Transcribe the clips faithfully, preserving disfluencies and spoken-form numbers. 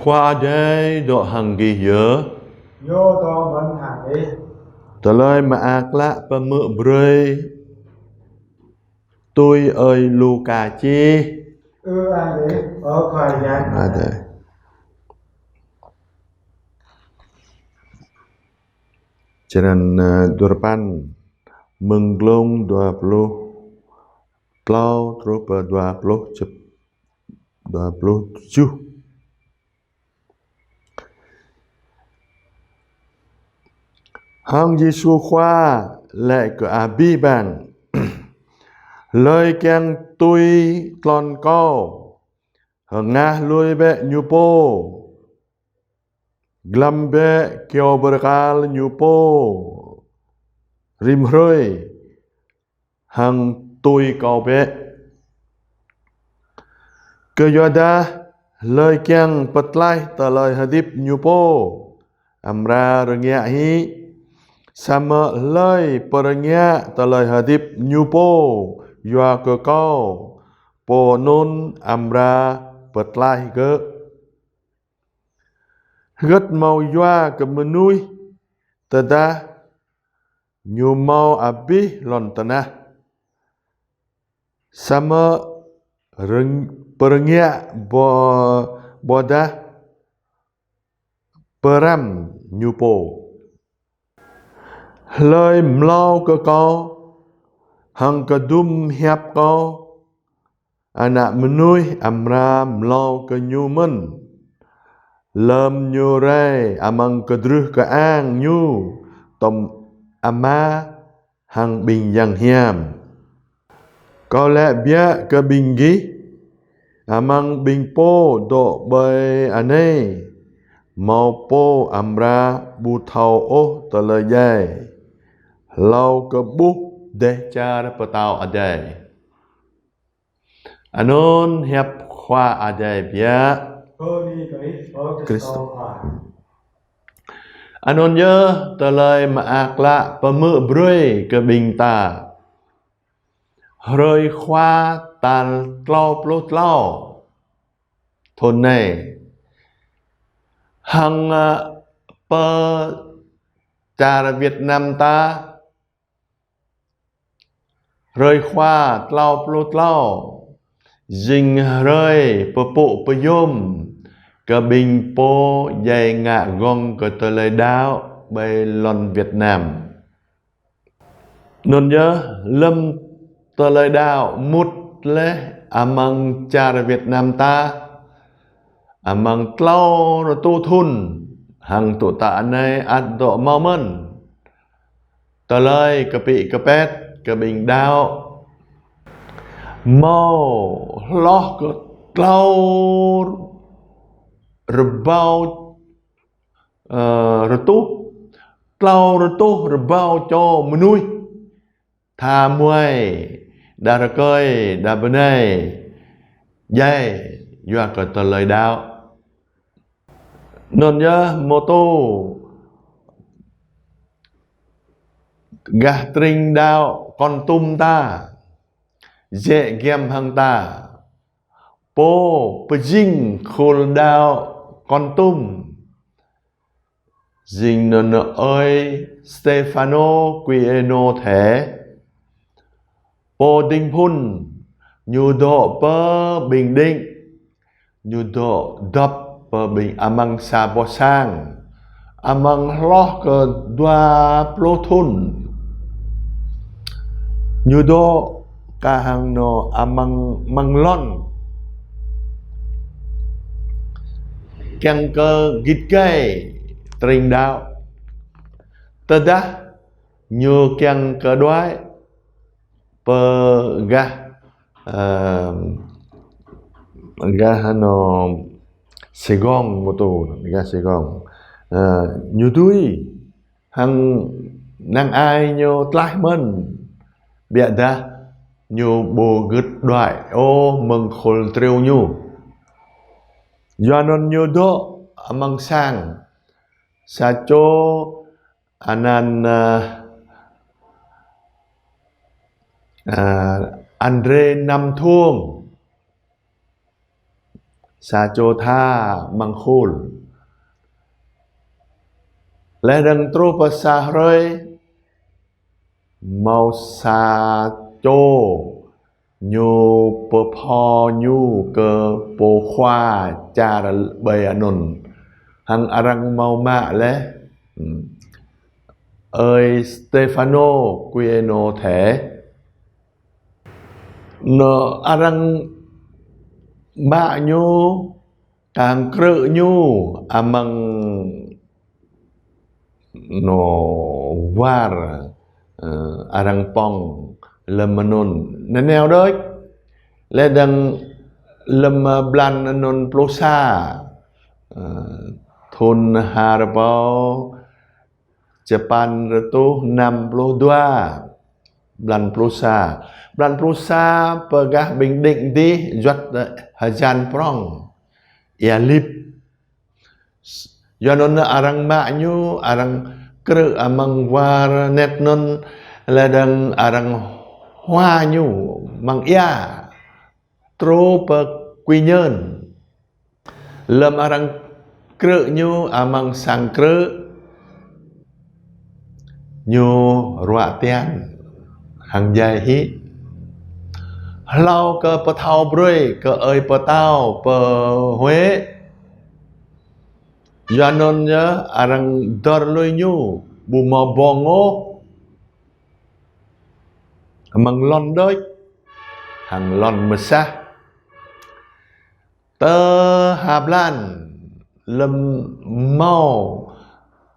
Khua Adai dŏ hăng gih yơh. Ñu dŏ mơ̆n hăng ih. Tơlơi mơak klă pơmư̆ brơi tui ơi Luka čih. Ư-ang ih, ơ Khua Yang Adai. Črăn, ơ, duapăn, mơ̆ng glông dua pluh klâo truh pơ dua pluh čep-, dua pluh tơjuh. Hăng Yêsu Khua laĭ kơ abih bang: Hlơi kiăng tui tlôn Kâo, hơngah lui bĕ ñu pô, glăm bĕ kyâo bơrkal ñu pô rĭm hrơi, hăng tui Kâo bĕ. Kơyuadah hlơi kiăng pơtlaih tơlơi hơdip ñu pô, amra rơngiă hĭ, samơ̆ hlơi pơrơngiă tơlơi hơdip ñu pô yua kơ Kâo, pô anŭn amra pơtlaih gơ̆. Hơget hmâo yua kơ mơnuih tơdah ñu hmâo abih lŏn tơnah, samơ̆ rơng-, pơrơngiă ƀô-, ƀôdah pơrăm ñu pô? Hlơi mlâo kơ Kâo, hăng kơdŭm hiăp Kâo, Ană Mơnuih amra mlâo kơ ñu mơ̆n, lơm ñu rai amăng kơdrưh kơang ñu tŏm Ama hăng ƀing yang hiam. Kâo laĭ biă kơ ƀing gih, amăng ƀing pô dŏ ƀơi anai, hmâo pô amra ƀu thâo ôh tơlơi djai, hlâo kơ ƀuh Dêh Čar Pơtao Adai. Anŭn hiăp Khua Adai biă. Bơni kơ Ih, ơ Krist. Krist Khua. Anŭn yơh tơlơi mơak klă pơmư̆ brơi kơ ƀing ta hrơi Khua tal klâo pluh klâo thŭn anai. Hăng, ơ, pơ čar Việt Nam ta, hrơi Khua klâo pluh klâo jing hrơi pơpŭ pơyom kơ ƀing pô djai ngă gơ̆ng kơ tơlơi đaŏ ƀơi lŏn Việt Nam. Anŭn yơh, lơm tơlơi đaŏ mŭt laih amăng čar Việt Nam ta, amăng klâo rơtuh thŭn, hăng tŭ tă anai ăt dŏ hmâo mơ̆n tơlơi kơpĭ kơpet kơ ƀing đaŏ. Hmâo hloh kơ klâo rơbâo, ơ, rơtuh, klâo rơtuh rơbâo čô mơnuih tha muai, đah rơkơi, đah bơnai djai yua kơ tơlơi đaŏ. Anŭn yơh mơ̆ tŭ gah tring đaŏ Kon Tum ta, jĕ giăm hăng ta, pô pơjing khul đaŏ Kon Tum, jing nơ nơ ơi Stêphanô Kuênô Thê. Pô ding phŭn, ñu dŏ pơ Bình Định, ñu dŏ dŏp pơ ƀing amăng sa boh sang, amăng hloh kơ dua pluh thŭn. Ñu dŏ kah hăng nơ amăng măng lŏn, kiăng kơ git gai tring đaŏ. Tơdah ñu kiăng kơ đuaĭ pơ gah, ơ, gah nơ Sài Gòn mơ̆ tŭ, gah Sài Gòn. Ơ, ñu tui hăng năng ai ñu tlaih mơ̆n, biă dah ñu ƀu gĭt đuaĭ ôh mơ̆ng khul triu ñu. Yua anŭn ñu dŏ amăng sang sa čô anăn, ơ, ơ, Andrê Nam Thuông. sa čô tha amăng khul. Laih dơ̆ng truh pơ sa hrơi, hmâo sa čô ñu pơpho ñu kơ pô khua čar ƀơi anŭn. Hăng arăng hmâo mă laih, hmm, ơi Stêphanô Kuênô Thê. Nơ arăng mă ñu, kăng krư̆ ñu amăng nơ war, ơ, arăng pŏng lơ̆m anŭn. Nanao đôč, laih dơ̆ng lơ̆m blan anŭn pluh sa, ơ, thŭn ha rơbâo čơpăn rơtuh năm pluh dua, blan pluh sa. Blan pluh sa pơgah ƀing đing dih juăt, ơ, hơjan prŏng, ia lip. Yua anŭn arăng mă ñu, arăng krư̆ amăng war anet anŭn, laih dơ̆ng arăng hua ñu amăng ia, truh pơ quy nhơn. Lơ̆m arăng krư̆ ñu amăng sang krư̆, ñu ruă tian hăng djai hĭ. Hlâo kơ pơthâo brơi kơ ơi pơtao pơ Huê. Yua anŭn yơh arăng dơr lui ñu, ƀu hmâo ƀơ̆ng ôh. Amăng lŏn đôč, hăng lŏn mơsah. Tơ ha blan lơ̆m hmâo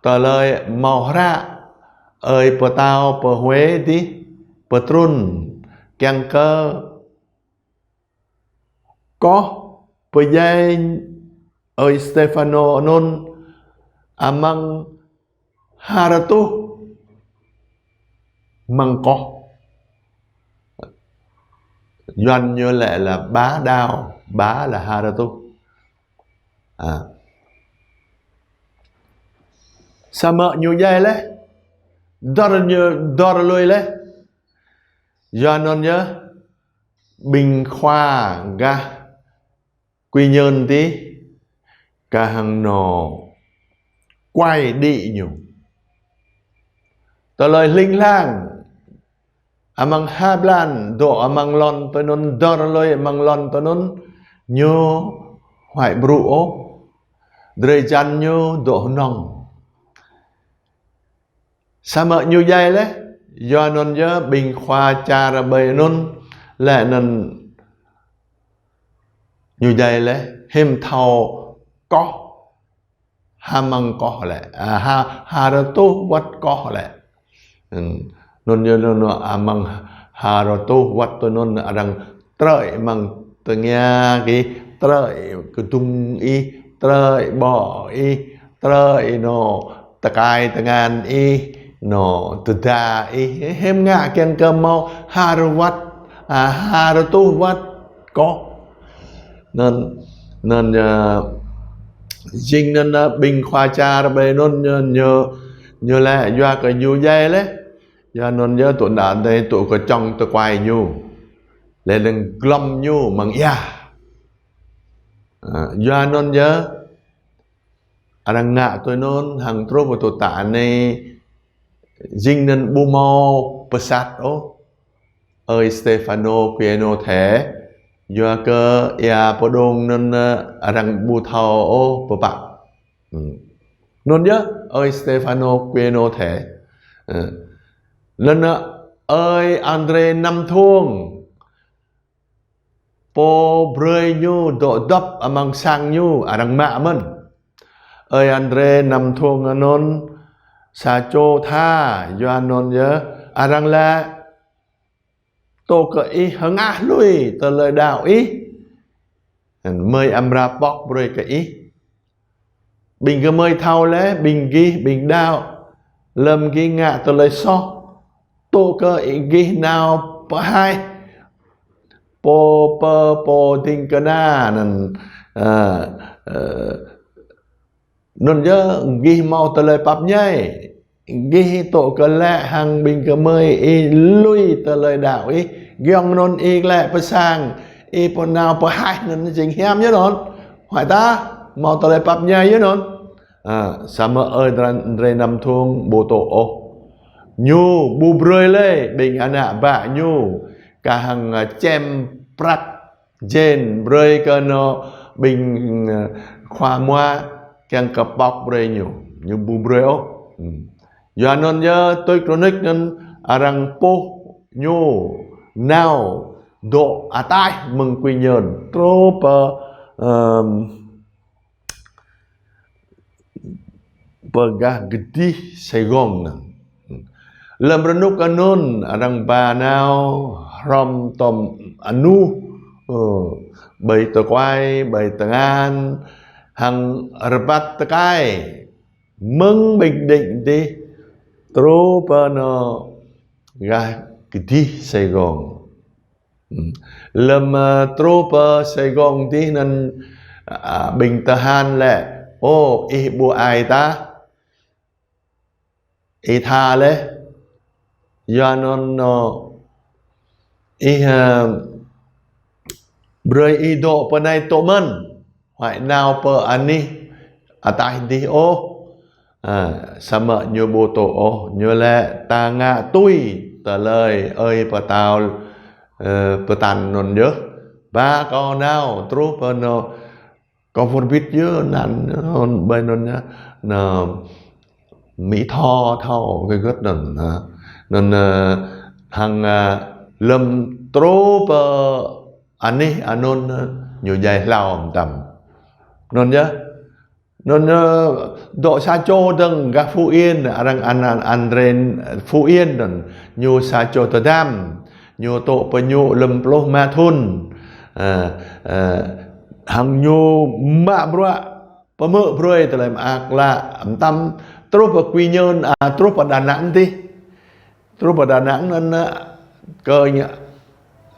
tơlơi hmâo hră, ơi pơtao pơ Huê dih pơtrŭn kiăng kơ koh pơdjai ơi Stêphanô anŭn amăng ha rơtuh măng koh. Yuan ñu laĭ là ba đao, ba là ha rơtuh. À. Samơ̆ ñu djai laih, dơr ñu, dơr lui laih. Yua anŭn yơh, ƀing khua gah quy nhơn dih, kah hăng nơ kuai đĭ ñu. Tơlơi hling hlang, amăng ha blan dŏ amăng lŏn tui anŭn, dơr lui amăng lŏn tui anŭn, ñu huai ƀrŭ ôh. Drơi jan ñu dŏ hơnơ̆ng. Samơ̆ ñu djai laih, yua anŭn yơh ƀing khua čar ƀơi anŭn, laih anŭn ñu djai laih, hiư̆m thâo koh, ha măng koh lĕ, à, ha, ha rơtuh wơ̆t koh lĕ. Hmm. Anŭn yơh anŭn, anŭn amăng ha rơtuh wơ̆t tui anŭn arăng trơi amăng tơngia ih, trơi kơdŭng ih, trơi ƀô̆ ih, trơi nơ tơkai tơngan ih, nơ tơda ih, hiư̆m ngă kiăng kơ hmâo ha rơtuh wơ̆t, à, ha rơtuh wơ̆t koh. Anŭn, anŭn, ơ, jing anŭn, ơ, ƀing khua čar ƀơi anŭn ñu, ñu, ñu laĭ yua kơ ñu djai laih. Yua anŭn yơh tŭ anai tŭ kơ čŏng tơkuai ñu. Laih anŭn glŏm ñu amăng ia. À, yua anŭn yơh arăng ngă tui anŭn hăng truh pơ tŭ anai jing anŭn ƀu hmâo pơsat ôh ơi Stêphanô Kuênô Thê, yua kơ ia pơdŏng anŭn, ơ, arăng ƀu thâo ôh pơpă. Hmm. Anŭn yơh ơi Stêphanô Kuênô Thê. Ơ. Laih anŭn ơi Andrê Năm Thuông, pô brơi ñu dŏ dŏp amăng sang ñu, arăng mă mơ̆n. Ơi Andrê Năm Thuông anŭn sa čô tha, yua anŭn yơh arăng laĭ tŭ kơ ih hơngah lui tơlơi đaŏ ih, mơi amra pŏk brơi kơ ih. Ƀing gơmơi thâo laih, ƀing gih, ƀing đaŏ, lơ̆m gih ngă tơlơi soh, tŭ kơ ih gih nao pơhaih pô pơ pô ding kơna anŭn, ơ, ơ, anŭn yơh gih hmâo tơlơi pap ñai. Gih tŭ kơ laĭ hăng ƀing gơmơi ih lui tơlơi đaŏ ih, giŏng anŭn ih laĭ pơ sang, ih pơnao pơhaih anŭn jing hiam yơh anŭn. Huăi ta, hmâo tơlơi pap ñai yơh anŭn. A, samơ̆ ơi drơi, drơi năm thŭng ƀu dŏ ôh. Ñu ƀu brơi lĕ ƀing ană bă ñu, kah hăng, a, čem prăk jên brơi kơ anŏ ƀing, a, khua mua kiăng kơ pŏk brơi ñu. Ñu ƀu brơi ôh. Hmm. Yua anŭn yơh, tui krơnik anŭn arăng puh ñu nao dŏ ataih mơ̆ng kui ñơn. Truh pơ, ơm, pơ gah gơdih Sài Gòn anŭn. Lơ̆m rơnŭk anŭn arăng ba nao hrŏm tom anuh, ơ, ƀơi tơkuai, ƀơi tơngan, hăng rơbat tơkai mơ̆ng Bình Định dih truh pơ anŏ gah gơdih Sài Gòn. Hm. Lơ̆m, ơ, truh pơ Sài Gòn dih anŭn, a, ƀing tơhan lĕ: Ô, ih ƀu ai tah, ih tha leh. Yua anŭn, ơ, ih, ơ, brơi ih dŏ pơ anai tŏ mơ̆n, huăi nao pơ anih ataih dih ôh. A, samơ̆ ñu ƀu dŏ ôh, ñu lĕ: Ta ngă tui tơlơi ơi pơtao, ơ, pơtă anŭn yơh. Ba kâo nao truh pơ anŏ kâo pơƀit yơh anăn, anŭn ƀơi anŭn yơh. Anŏ Mỹ Tho thâo kơ gơ̆t anŭn, ha. Anŭn, ơ, hăng, a, lơ̆m truh pơ anih anŭn, ơ, ñu djai hlao mơtam. Anŭn yơh. Anŭn, ơ, dŏ sa čô dơ̆ng gah Phú Yên, arăng anăn André Phú Yên anŭn, ñu sa čô tơdăm, ñu dŏ pơ ñu lơ̆m pluh rơma thŭn. Ơ, ơ, hăng ñu mă bruă pơmơ̆ brơi tơlơi mơak klă mơtam, truh pơ Quy Nhơn, a, truh pơ Đà Nẵng dih. Truh pơ Đà Nẵng anŭn, ơ, kơ ñu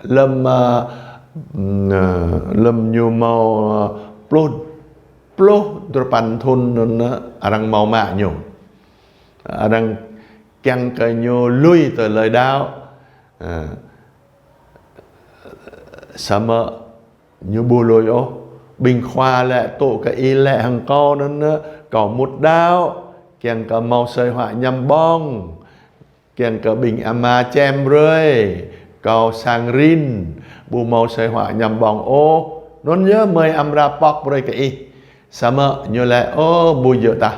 lơ̆m, ơ, ưm, ơ, lơ̆m ñu hmâo, ơ, pluh, pluh duapăn thŭn anŭn, ơ, arăng hmâo mă ñu. Arăng kiăng kơ ñu lui tơlơi đaŏ. Ơ, samơ̆ ñu ƀu lui ôh. Ƀing khua lĕ: Tŭ kơ ih lĕ hăng kâo anŭn, ơ, kâo mŭt đaŏ, kiăng kơ hmâo asơi huă ñăm ƀơ̆ng, kiăng kơ ƀing ama čem brơi, kâo sang rin, ƀu hmâo asơi huă ñăm ƀơ̆ng ôh. Anŭn yơh mơi amra pŏk brơi kơ ih. Samơ̆ ñu lĕ: Ơ, ƀu djơ̆ tah.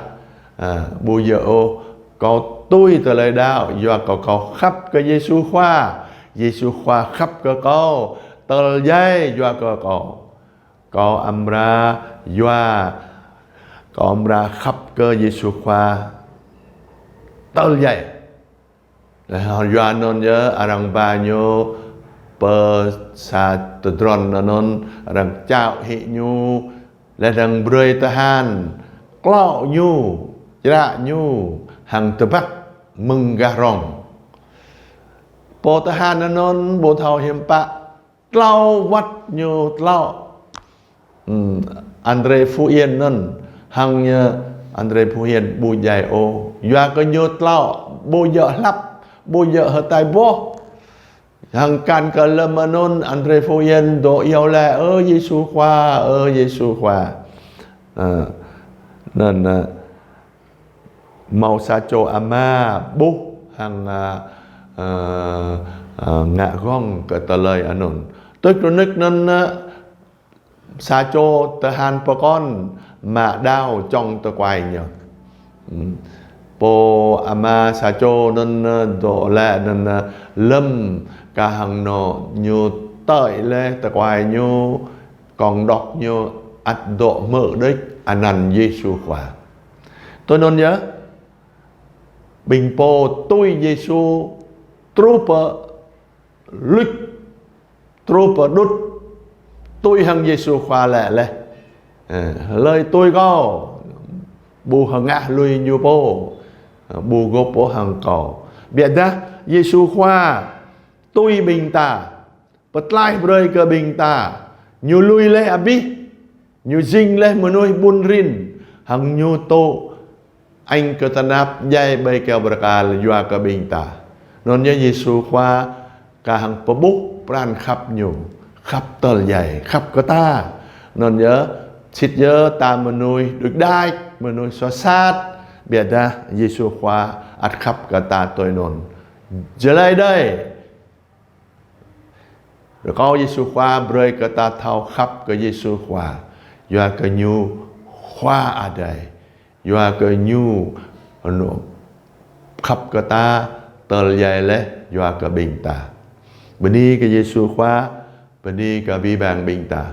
A, ƀu djơ̆ ôh. Kâo tui tơlơi đaŏ, yua kơ kâo khăp kơ Yêsu Khua. Yêsu Khua khăp kơ kâo tơl djai yua kơ kâo. Kâo amra yua, kâo amra khăp kơ Yêsu Khua tơl djai. Laih yua anŭn yơh arăng ba ñu pơ sa tơdron anŭn, arăng čao hĭ ñu, laih arăng brơi tơhan klâo ñu, čră ñu hăng tơbăk mơ̆ng gah rŏng. Pô tơhan anŭn ƀu thâo hiư̆m pă, tlâo wơ̆t ñu tlâo. Ưm, André Phú Yên anŭn, hăng ñu André Phú Yên ƀu djai ôh. Yua kơ ñu tlâo, ƀu djơ̆ hlăp, ƀu djơ̆ hơtai boh. Hăng kăn kơ lơ̆m anŭn André Phú Yên dŏ iâu laĭ: Ơ Yêsu Khua, ơ Yêsu Khua. Ơ, anŭn, ơ, hmâo sa čô ama ƀuh hăng, a, a, a, ngă gơ̆ng kơ tơlơi anŭn. Tui krơnik anŭn, a, sa čô tơhan pơkŏn mă đao čŏng tơkuai ñu. Ưm. Pô ama sa čô anŭn, a, dŏ laĭ anŭn, a, lơ̆m kah hăng anŏ ñu tơi leh tơkuai ñu, kŏng đŏk ñu ăt dŏ hmư̆ đôč anăn Yêsu Khua. Tui anŭn yơh, ƀing pô tui Yêsu truh pơ luč, truh pơ đŭt, tui hăng Yêsu Khua laĭ leh: Ơ, hlơi tui kâo, ƀu hơngah lui ñu pô, ƀu gŏp ôh hăng kâo. Biă dah Yêsu Khua tui ƀing ta, pơtlaih brơi kơ ƀing ta. Ñu lui leh abih, ñu jing leh mơnuih ƀun rin, hăng ñu dŏ añ kơ tơnap djai ƀơi kơyâo bơrkal yua kơ ƀing ta. Anŭn yơh Yêsu Khua kah hăng pơƀuh pran khăp ñu, khăp tơl djai, khăp kơ ta. Anŭn yơh Sĭt yơh ta mơnuih đuč đač, mơnuih soh sat, biă dah Yêsu Khua ăt khăp kơ ta tui anŭn. Jơlai đơi, rơkâo Yêsu Khua brơi kơ ta thâo khăp kơ Yêsu Khua, yua kơ Ñu Khua Adai, yua kơ Ñu anŭn khăp kơ ta tơl djai laih yua kơ ƀing ta. Bơni kơ Yêsu Khua, bơni kơ abih bang ƀing ta.